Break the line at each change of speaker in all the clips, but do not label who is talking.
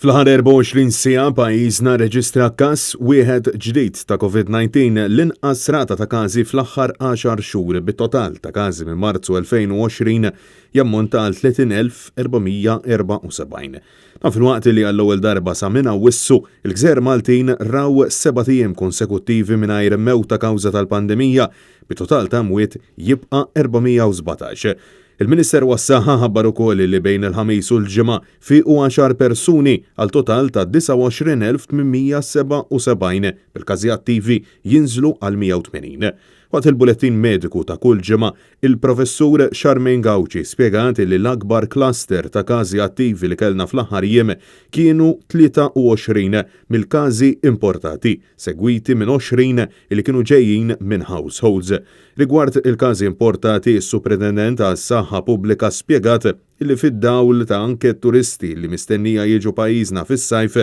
Fl-aħħar 24 siegħa pajjiżna rreġistra każ wieħed ġdid ta' Covid-19, l-inqas rata ta' każi fl-aħħar għaxar xhur, bit-total ta' każi minn Marzu 2020 jammonta għal 30,474. Dan filwaqt li għall-ewwel darba sa minn Awwissu, il-gżejjer Maltin raw sebat ijiem konsekuttivi mingħajr mewta kawża tal-pandemija, bit-total ta' mwiet jibqa' 417. Il-Ministeru għas-Saħħa ħabbar ukoll li bejn il-Ħamis u l-Ġimgħa fiequ għaxar persuni għal total ta' 29,877, bil-każi attivi jinżlu għal 180. Waqt il-bulettin mediku ta' kull ġimgħa, il-Professur Charmaine Gauci spjegat li l-akbar cluster ta' każi attivi li kellna fl-aħħar jiem kienu 23 mill-każi importati, segwiti minn 20 li kienu ġejjin minn households. Rigward il-każi importati, is-Supretendent għas-Saħħa Pubblika spjegat li fid-dawl ta' anke turisti li mistennija jiġu pajjiżna fis-sajf,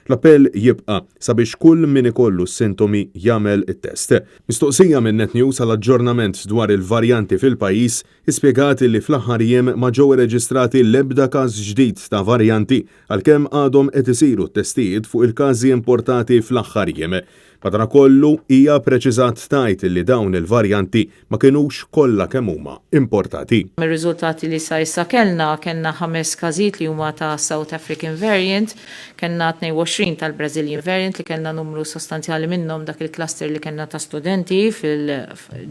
l-appell jibqa' sabiex kull min ikollu s-sintomi jagħmel it-test. Mistoqsija minn Net News għal aġġornament dwar il-varjanti fil-pajjiż, hi spjegat li fl-aħħar jiem ma ġew irreġistrati l-ebda każ ġdid ta' varjanti għalkemm għadhom qed isiru t-testijiet fuq il-każi importati fl-aħħar jiem. Madanakollu, hija ppreċiżat tgħid li dawn il-varjanti ma kinux kollha kemm huma importati.
Mir-riżultati li sa issa kellna, kellna ħames każijiet li huma ta' South African variant, kellna 22 tal-Brazilian variant li kellna numru sostanzjali minnhom dak il-cluster li kellna ta' studenti fil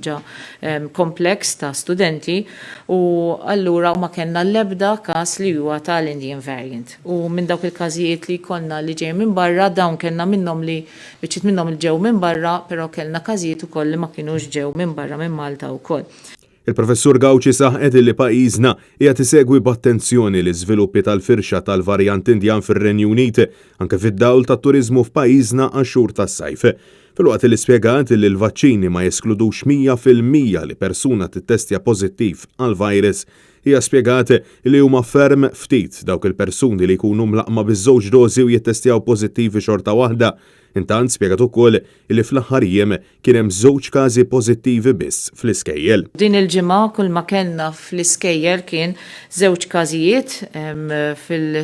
ġa complex ta' studenti u allura ma kellna l-ebda każ li huwa tal-Indian variant. U minn dawk il-każijiet li jkollna li ġejjin minn barra, dawn kellna minnhom li, biċċiet minnhom li ġew minn barra, però kellna każijiet ukoll li ma kinux ġew minn barra minn Malta wkoll.
Il-Professur Gauci saħqet illi pajjiżna qiegħed isegwi b'attenzjoni l-iżviluppi tal-firxa tal-varjant Indjan fir-Renju Unit, anke fid-dawl tat-turiżmu f'pajjiżna għax-xhur tas-sajf. Filwaqt li spjegat illi l-vaċċini ma jeskludux 100% li persuna tittestja pożittiv għall-virus, Hija spjegat li huma ferm ftit dawk il-persuni li jkunu mlaqqma biż-żewġ dożi u jittestjaw pożittivi xorta waħda. Intant spjegat ukoll li fl-aħħar jiem kien hemm żewġ każi pożittivi biss fl-iskejjel.
Din il-ġimgħa kull ma kellna fl-iskejjel kien żewġ każijiet fil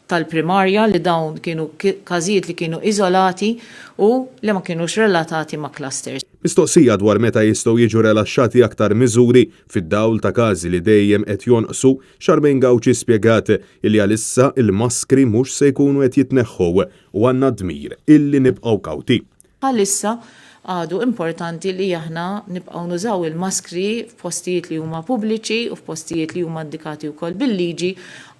tal-primarja li dawn kienu każijiet li kienu iżolati u li ma kinux relatati ma' clusters.
Mistoqsija dwar meta jistgħu jiġu relaxxati aktar miżuri fid-dawl ta' każi li dejjem qed jonqsu, Charmaine Gauci spjegat illi għalissa il-maskri mhux se jkunu qed jitneħħu u għandna d-dmir illi nibqgħu kawti.
Bħalissa għadu importanti li aħna nibqgħu nużaw il-maskri f'postijiet li huma pubbliċi u f'postijiet li huma indikati wkoll bil-liġi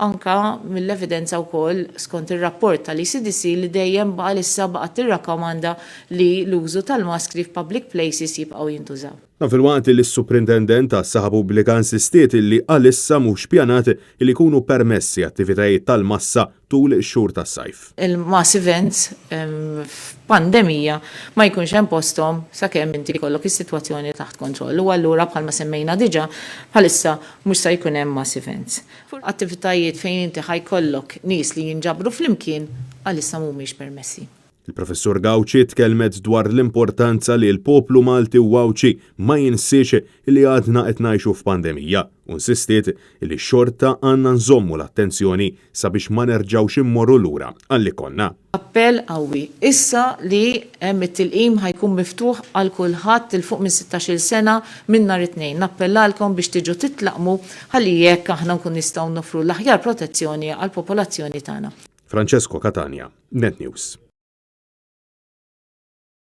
anke mill-evidenza wkoll skont ir-rapport tal-ECDC li dejjem għalissa baqgħet tirrakkomanda li l-użu tal-maskri f'public places jibqgħu jintużaw.
Dan filwaqt li s-Suprintendent għas-Saħħa Pubblika insistiet li għalissa mhux pjanat li jkunu permessi attivitajiet tal-massa tul ix-xhur tas-sajf.
Il-mass events f'pandemija ma jkunx hemm posthom sakemm inti jkollok is-sitwazzjoni taħt kontroll u allura bħalma semmejna diġà bħalissa mhux se jkun hemm mass events. Attivitajiet fejn inti ħa jkollok nies li jinġabru flimkien għalissa mhumiex permessi.
Il-Professur Gauci tkellmet dwar l-importanza li l-poplu Malti u Għawdxi ma jinsiex li għadna qed ngħixu f'pandemija u nsistiet li xorta għandna nżommu l-attenzjoni sabiex ma nerġgħux immorru lura għal li konna.
Appell qawwi issa li hemm it-tilqim ħa jkun miftuħ għal kulħadd 'il fuq minn sittax-il sena minn nhar it-Tnejn. Nappellalkom biex tiġu titlaqqmu ħalli hekk aħna nkun nistgħu noffru l-aħjar protezzjoni għall-popolazzjoni tagħna.
Francesco Catania, Net News.